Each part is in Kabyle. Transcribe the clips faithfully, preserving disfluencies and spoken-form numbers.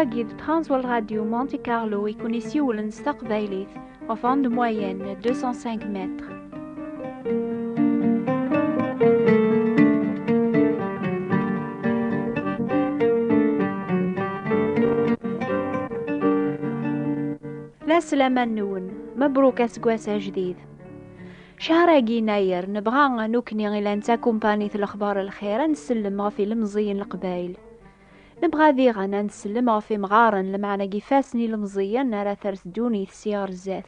Guide Transworld Radio Monte Carlo i kun-isiwlen s taqbaylit ɣef onde moyenne deux cent cinq mètres. La slama-nwen, mebruk aseggas ajdid. Cahar-agi yennayer, nebɣa nekni ilan d takumpanit Lexbar Lxir ad nsellem ɣef ilemẓiyen n Leqbayel. Nebɣa diɣen ad nsellem ɣef imɣaren, lameɛna deg ifassen ilemẓiyen ara ters ddunit si ɣer zdat.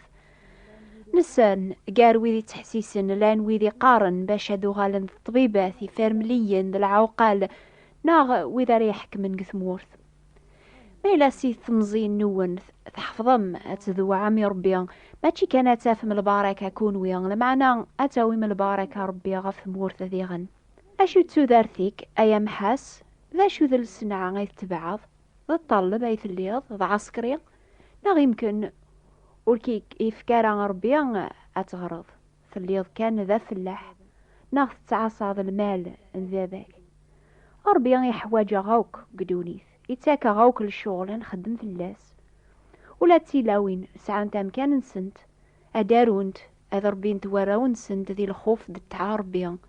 Nessen, gar wid ittḥessisen llan wid iqqaren bac ad uɣalen d ṭṭbibat, ifermliyen d lɛuqal, neɣ wid ara iḥekmen deg tmurt. Ma yella si temẓi-nwen tḥefḍem ad tedweɛem i Ṛebbi, mačči kan ad tafem lbaraka kunwi, lameɛna ad tawim lbaraka Ṛebbi ɣef tmurt diɣen. Acu d tudert-ik, ay amḥas? D acu d lsenɛa ay tettebɛeḍ? D ṭṭalleb ay telliḍ, d ɛaskri? Neɣ imken ur k-yefk ara Ṛebbi ad teɣreḍ? Telliḍ kan d afellaḥ, neɣ tettɛassaḍ lmal n baba-k? Ṛebbi iḥwaǧ-aɣ akk deg ddunit, ittak-aɣ akk lecɣel ad nxeddem fell-as. Ula d tilawin sɛant amkan-nsent, ad arunt, ad ṛebbint warraw-nsent di lxuf d ṭṭaɛa Ṛebbi.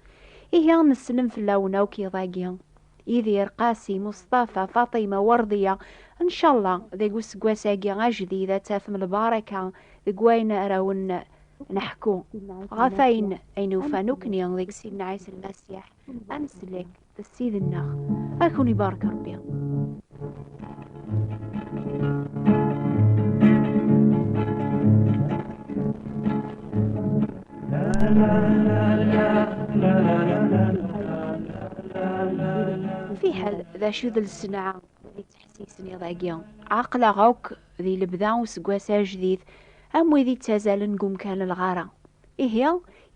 Ihi neslem fell-awen akk iḍ-agi. Yidir, Qasi, Mustafa, Faṭima, Werdiya, ncallah deg useggas-agi ajdid ad tafem lbaraka deg wayen ara wen-neḥku ɣef ayen ayen ufan ukni deg Sidna Ɛisa Lmasiḥ. Ad neslek d Ssid-nneɣ. Ad kun-ibarek Ṛebbi. Fiḥel d acu d lsenɛa i ttḥessisen iḍ-agi. Ɛeqleɣ akk di lebda useggas ajdid am wid ittazalen deg umkan n lɣara. Ihi,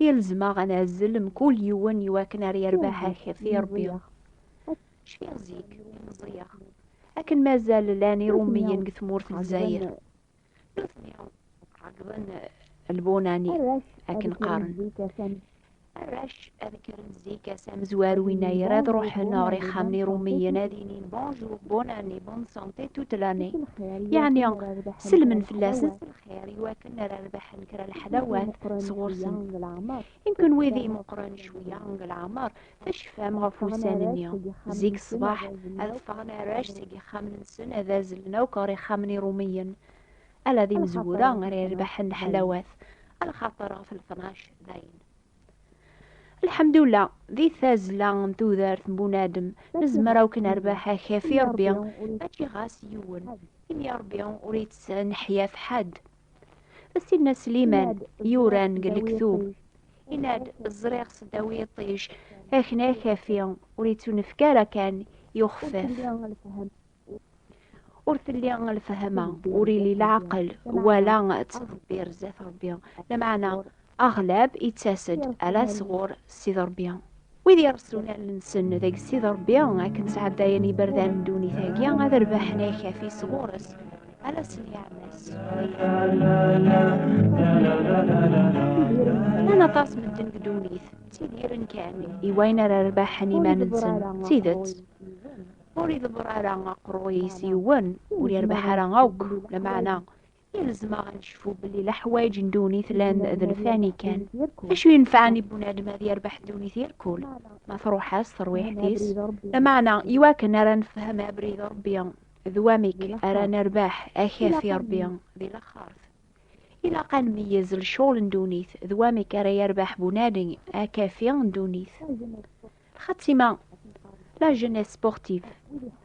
yelzem-aɣ ad nazzel mkul yiwen iwakken ar yerbeḥ akaf i Ṛebbi. Cfiɣ zik, mi meẓẓiyeɣ, akken mazal llan Iṛumiyen deg tmurt n Lezzayer. Nutni ɛeggḍen lbunani, akken qqaren. Arrac ad kkren zik ass amezwaru yennayer, ad ruḥen ɣer ixxamen Iṛumiyen, ad inin bonjour, bonne année, bonne santé toute l'année. Yeɛni, selmen fell-asen s lxir, iwakken ara rebḥen kra leḥlawat sɣur-sen. Imken wid imeqqren cwiya deg leɛmer, tecfam ɣef wussan-nni. Zik ṣṣbeḥ, ad ffɣen arrac seg ixxamen-nsen, ad azlen akk ɣer ixxamen Iṛumiyen. Ala d imezwura ara yerbeḥen leḥlawat, alaxaṭer ɣef letnac dayen. Lḥemdullah, di tazzla n tudert n bunadem, nezmer akk nerbeḥ akaf i Ṛebbi, mačči ɣas yiwen, imi Ṛebbi ur yettneḥyaf ḥedd. D Sidna Sliman yuran deg lektub, yenna-d, ẓriɣ seddaw yiṭij, akken akafi ur yettunefk ara kan i uxeffaf. Ur telli lefhama, ur illi leɛqel, wala ttḍebbir zdat Ṛebbi, lameɛna aɣlab ittas-d ala sɣur Ssid Ṛebbi. Wid ireṣṣun allen-nsen deg Ssid Ṛebbi akken sɛeddayen iberdan n ddunit-agi, ad rbaḥen akafi sɣur-s, ala s nniɛma-s. Llan aṭas medden deg ddunit, ttidiren kan i wayen ara rbaḥen iman-nsen. D tidet, ur iḍebber ara aqerruy-is yiwen, ur yerbiḥ ara akk, lameɛna yelzem-aɣ ad necfu belli leḥwayeǧ n ddunit llan d lfani kan. Acu yenfɛen i bunadem ad yerbeḥ ddunit irkul, ma truḥ-as terwiḥt-is? Lameɛna, iwakken ara nefhem abrid Ṛebbi, d wamek ara nerbeḥ akafi Ṛebbi di laxert. Ilaq ad nmeyyez lecɣel n ddunit d wamek ara yerbeḥ bunadi akafi n ddunit. Lxatima, la jeunesse sportive,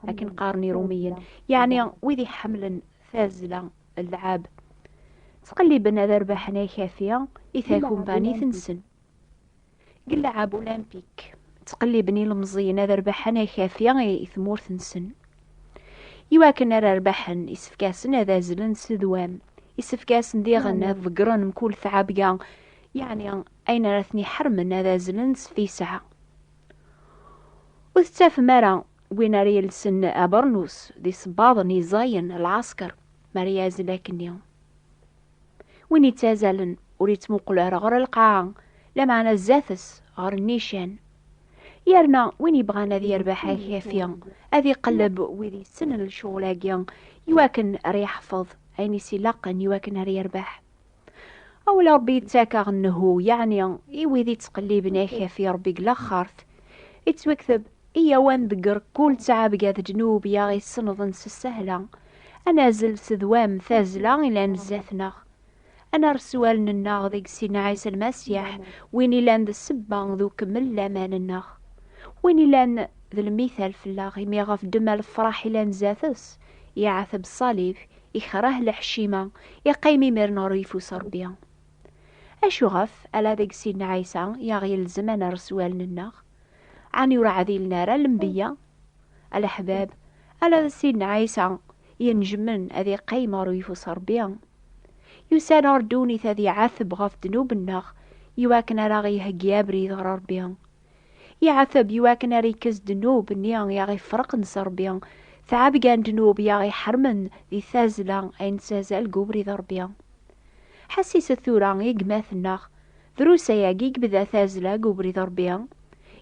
akken qqaren Iṛumiyen, yeɛni wid iḥemmlen tazzla n lɛab, ttqelliben ad rbaḥen akafi i takumpanit-nsen. Deg llɛab ulimpik, ttqelliben ilemẓiyen ad rbaḥen akafi i tmurt-nsen. Iwakken ara rbaḥen, isefk-asen ad azlen s ddwam. Isefk-asen diɣen ad ḍeggren mkul tɛebga, yeɛni ayen ara ten-iḥermen ad azlen s tisɛa. Ur tettafem ara win ara yelsen abernus d isebbaḍen iẓayen, lɛesker, mi ara yazzel akkenni. Win ittazalen ur ittmuqul ara ɣer lqaɛa, lameɛna zdat-s ɣer nnican. Yerna win yebɣan ad yerbeḥ akafi, ad iqelleb wid yessnen lecɣal-agi, iwakken ara yeḥfeḍ ayen i s-ilaqen iwakken ara yerbeḥ. Awal Ṛebbi yettak-aɣ nnehu, yeɛni i wid yettqelliben akafi Ṛebbi deg laxert. Yettwakteb: "Iyyaw ad nḍegger kul ttɛebga d ddnub i aɣ-issenḍen s ssehla, ad nazzel s ddwam tazzla ilan zdat-neɣ, ad nerr s wallen-nneɣ deg Sidna Ɛisa Lmasiḥ, win ilan d ssebba d ukemmel n laman-nneɣ, win ilan d lmital fell-aɣ, imi ɣef ddemma lefraḥ ilan zdat-s, iɛeteb ṣṣalib, ikreh leḥcima, iqqim imiren ɣer uyeffus Ṛebbi." Acu ɣef ala deg Sidna Ɛisa i aɣ-yelzem ad nerr s wallen-nneɣ? Ɛni ur ɛdilen ara lenbiya? A leḥbab, ala d Sidna Ɛisa yenejmen ad iqqim ɣer uyeffus Ṛebbi. Yusa-d ɣer ddunit ad iɛateb ɣef ddnub-nneɣ, iwakken ara aɣ-iheggi abrid ɣer Ṛebbi. Iɛateb iwakken ara ikkes ddnub-nni i aɣ-ifreqen s Ṛebbi, ttɛebga n ddnub i aɣ-iḥermen di tazzla ay nettazzal deg ubrid Ṛebbi. Ḥessiset tura i gma-tneɣ, drus ayagi i yebda tazzla deg ubrid Ṛebbi.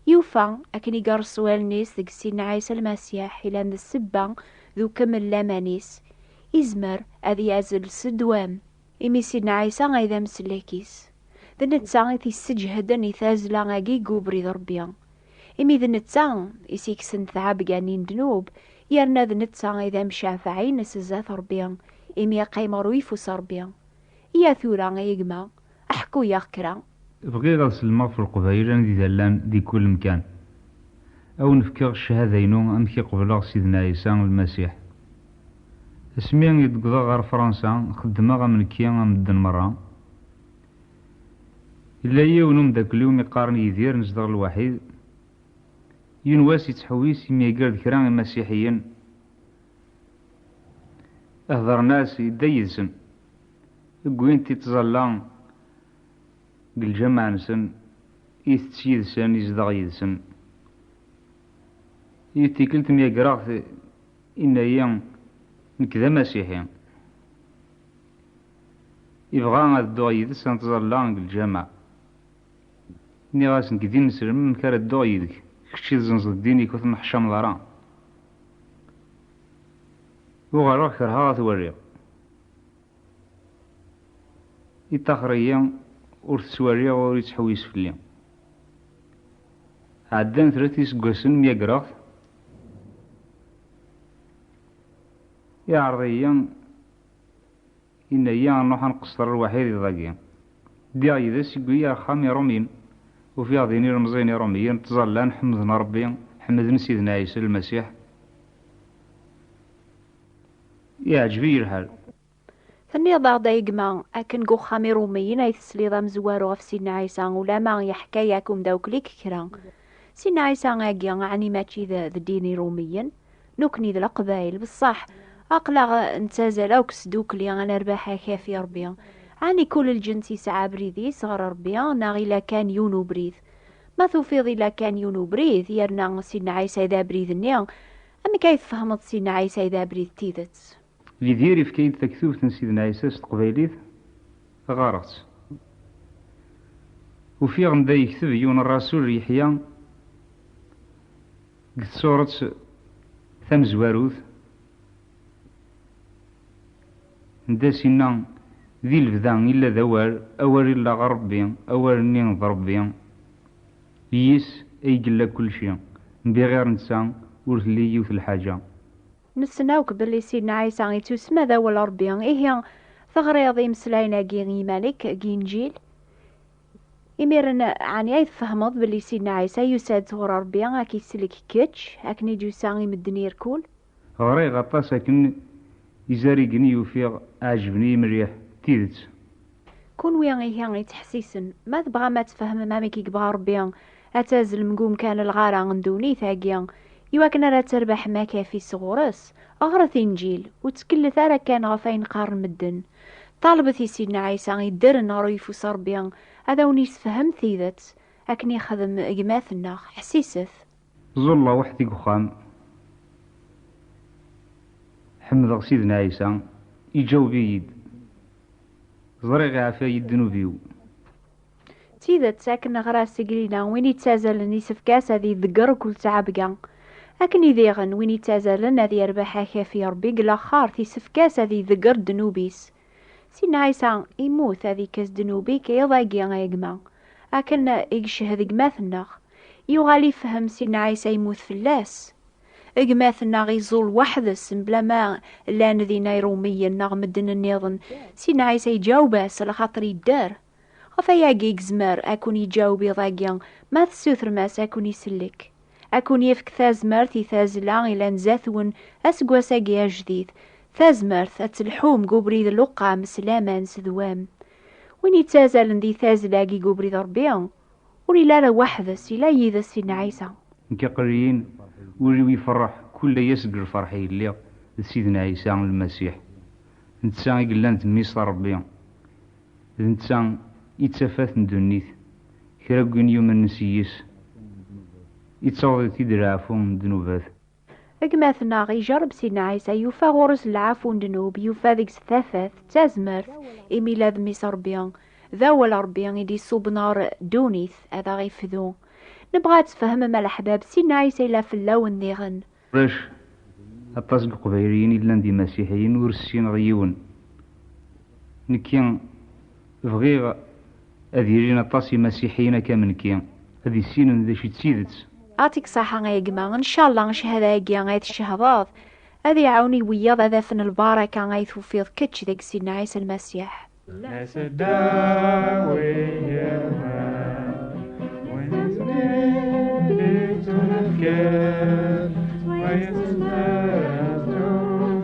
Yufa akken i yerreṣ wallen-is deg Sidna Ɛisa Lmasiḥ, ilan d ssebba d ukemmel n laman-is, izmer ad yazzel s ddwam, imi Sidna Ɛisa ay d amsellek-is. D netta i t-isseǧheden i tazzla-agi deg ubrid Ṛebbi. Imi d netta i s-ikksen ttɛebga-nni n ddnub, yerna d netta i d amcafeɛ-ines zdat Ṛebbi, imi yeqqim ɣer uyeffus Ṛebbi. Iyya tura, ay gma, ḥku-yaɣ kra. Bɣiɣ ad sellmeɣ ɣef Leqbayel anida llan di kul mkan. Ad wen-fkeɣ ccahada-inu amek i qebleɣ Sidna Ɛisa Lmasiḥ. Asmi i d-wwḍeɣ ɣer Fransa, xeddmeɣ am nekki am medden merra. Yella yiwen umeddakel-iw mi qqaren Yidir, nezdeɣ lwaḥid. Yiwen wass yettḥewwis, yemyager d kra imasiḥiyen. Hedren-as, yedda yid-sen. Wwin-t i ttẓalla deg lǧameɛ-nsen, itett yid-sen, izdeɣ yid-sen. Yiwet tikkelt myagreɣ-t, inna-yi: "Nekk d amasiḥi." Ibɣa ad dduɣ yid-s ad nettẓalla deg lǧameɛ. Nniɣ-as: "Nekk d ineslem, amek ara dduɣ yid-k? Kečč i tzenzeḍ ddin-ik, ur tenneḥcameḍ ara." Uɣaleɣ kerheɣ ad t-waliɣ. Iṭaxer-iyi, ur t-ttwaliɣ, ur yettḥewwis fell-i. Ɛeddan tlata iseggasen myagreɣ-t. Iɛreḍ-iyi, inna-yi: "Nruḥ ad nqeṣṣer lwaḥid iḍ-agi." Ddiɣ yid-s, yewwi-yi axxam Iṛumiyen. Ufiɣ din ilemẓiyen iṛumiyen ttẓallan, ḥemmden Ṛebbi, ḥemmden Sidna Ɛisa Lmasiḥ. Iɛǧeb-iyi lḥal. Tenniḍ-aɣ-d, ay gma, akken deg uxxam Iṛumiyen ay tesliḍ amezwaru ɣef Sidna Ɛisa, ulama yeḥka-yak umeddakel-ik kra. Sidna Ɛisa-agi, ɛni mačči d, d ddin Iṛumiyen? Nekkni d Leqbayel, beṣṣaḥ aql-aɣ nettazzal akk s tdukli ad nerbeḥ akaf i Ṛebbi. Ɛni kul lǧens yesɛa abrid-is ɣer Ṛebbi, neɣ ila kan yiwen ubrid? Ma tufiḍ ila kan yiwen ubrid, yerna Sidna Ɛisa i d abrid-nni, amek ay tfehmeḍ Sidna Ɛisa i d abrid n tidet? Yidir yefka-yi-d taktubt n Sidna Ɛisa s teqbaylit, ɣareɣ-tt. Ufiɣ anda yekteb yiwen ṛṛasul Yeḥya deg tsuret tamezwarut, anda s-inna: "Di lebda illa d Awal, Awal illa ɣer Ṛebbi, Awal-nni d Ṛebbi, yis ay yella kulci, mbiɣir netta ur telli yiwet lḥaǧa." Nessen akk belli Sidna Ɛisa yettusemma d awal Ṛebbi. Ihi, teɣriḍ imeslayen-agi i yiman-ik deg Inǧil? Imiren, ɛni ay tfehmeḍ belli Sidna Ɛisa yusa-d sɣur Ṛebbi ad k-isellek kečč, akken i d-yusa i medden irkul? Ɣriɣ aṭas akken izarigen i ufiɣ, ɛejben-iyi mliḥ, d tidet. Kunwi ihi yettḥessisen, ma tebɣam ad tfehmem amek i yebɣa Ṛebbi ad tazzlem deg umkan n lɣara n ddunit-agi, iwakken ara terbeḥem akafi sɣur-s, ɣret Inǧil, ur ttkellet ara kan ɣef ayen qqaren medden. Ṭalbet i Sidna Ɛisa iddren ɣer uyeffus Ṛebbi, ad awen-yessefhem tidet, akken yexdem gma-tneɣ. Ḥessiset. Ẓẓulleɣ weḥd-i deg uxxam. Ḥemmdeɣ Sidna Ɛisa. Iǧaweb-iyi-d. Ẓriɣ iɛfa-yi ddnub-iw. D Tidet, akken neɣra s Iglila, win ittazalen isefk-as ad idegger kul ttɛebga. Akken i diɣen, win ittazalen ad yerbeḥ akafi Ṛebbi deg laxert, isefk-as ad idegger ddnub-is. Sidna Ɛisa immut ad ikkes ddnub-ik iḍ-agi, a gma. Akken i yeched gma-tneɣ, yuɣal ifhem Sidna Ɛisa yemmut fell-as. Gma-tneɣ iẓul weḥd-s, mebla ma llan dinna Iṛumiyen neɣ medden nniḍen. Sidna Ɛisa iǧaweb-as, lxaṭer idder. Ɣef ayagi i yezmer ad ken-iǧaweb iḍ-agi, ma tessutrem-as ad ken-isellek. Ad ken-yefk tazmert i tazzla ilan zdat-wen aseggas-agi ajdid. Tazmert ad telḥum deg ubrid n lewqam s laman s ddwam. Win ittazalen di tazzla-agi deg ubrid n Ṛebbi, ur yelli ara weḥd-s, yella yid-s Sidna Ɛisa. Nekk aql-iyi ul-iw ifeṛṛeḥ kul ass deg lfeṛḥ i lliɣ d Sidna Ɛisa Lmasiḥ. Netta i yellan d Mmi-s n Ṛebbi. D netta i d tafat n ddunit. Kra n win yumnen s yis, ittaweḍ-it-id leɛfu n ddnubat. Gma-tneɣ ijerreb Sidna Ɛisa, yufa ɣur-s leɛfu n ddnub, yufa deg-s tafat d tazmert, imi yella d Mmi-s Ṛebbi. D awal Ṛebbi i d-iṣubben ɣer ddunit ad aɣ-ifdu. Nebɣa ad tfehmem a leḥbab, Sidna Ɛisa yella fell-awen diɣen. Ulac aṭas n Iqbayliyen i llan d imasiḥiyen, ur ssineɣ yiwen. Nekki bɣiɣ ad ilin aṭas imasiḥiyen akka am nekki, ad issinen d acu i d tidet. Atik ṣaḥa a gma, ncallah ccahada-agi ay tcehdeḍ ad iɛawen i wiyaḍ ad afen lbaraka ay tufiḍ kečč deg Sidna Ɛisa Lmasiḥ. La seddaw i yirman, win izmir di tunefkar, ma yesmar ad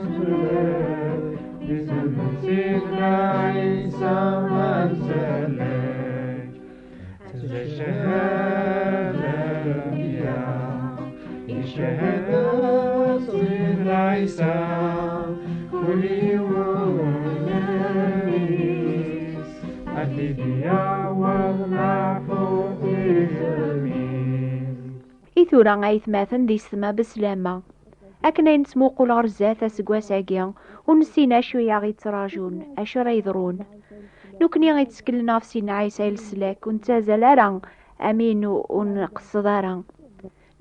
tusled, di zemmem Sidna Ɛisa ad nsellek. Tella ccahada n Ṛebbi. Icehhed Sidna Ɛisa, kul yiwen ad d-yaweḍ leɛfu i zzerb-is. I tura, aytmaten d yessetma beslama, akken ay nettmuqul ɣer zdat aseggas-agi, ur nessin acu i aɣ-yettrajun, acu ara yeḍrun. Nekkni i yetteklen ɣef Sidna Ɛisa i leslak, ur nettazal ara, amin ur nqeṣṣed ara.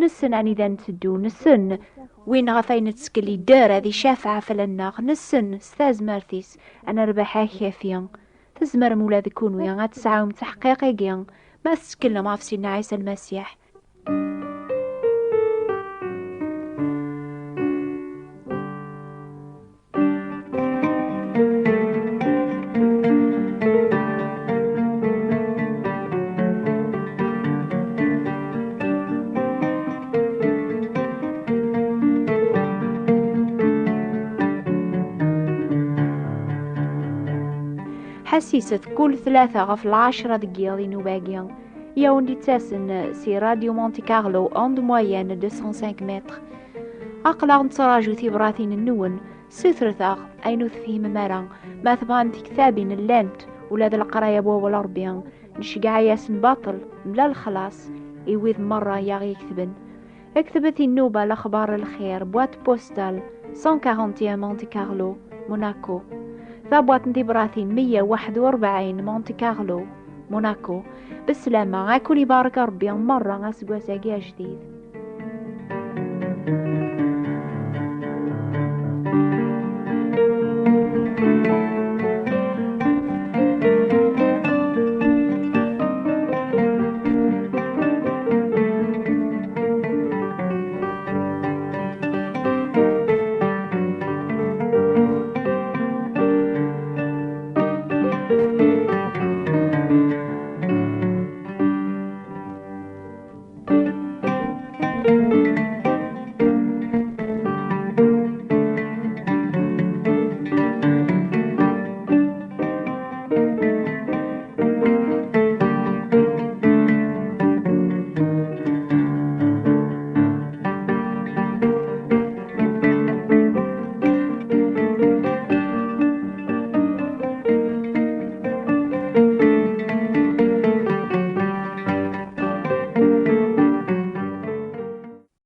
Nessen anida nteddu, nessen win ɣef ay nettkel idder ad icafeɛ fell-aneɣ, nessen s tazmert-is ad nerbeḥ akafi. Tzemrem ula d kunwi ad tesɛum taḥqiq-agi ma tetteklem ɣef Sidna Ɛisa Lmasiḥ. Ḥassiset kul tlata ɣef lɛecra deg yiḍ inuba-agi i awen-d-ittasen si Radio Monte Carlo, onde moyenne deux cent cinq mètres. Aql-aɣ nettraǧu tibratin-nwen, sutret-aɣ ayen ur tefhimem ara. Ma tebɣam tiktabin llant, ula d leqraya n wawal Ṛebbi, nceggeɛ-asen baṭel, mebla lexlaṣ, i wid merra i aɣ-iketben. Ktbet i nnuba Lexbar n Lxir, boîte postale cent quarante et un, Monte Carlo, Monaco. Tabwaṭ n tibratin meyya u waḥed u rebɛin, Monte Carlo, Monaco. Beslama, ad ken-ibarek Ṛebbi merra aseggas-agi ajdid.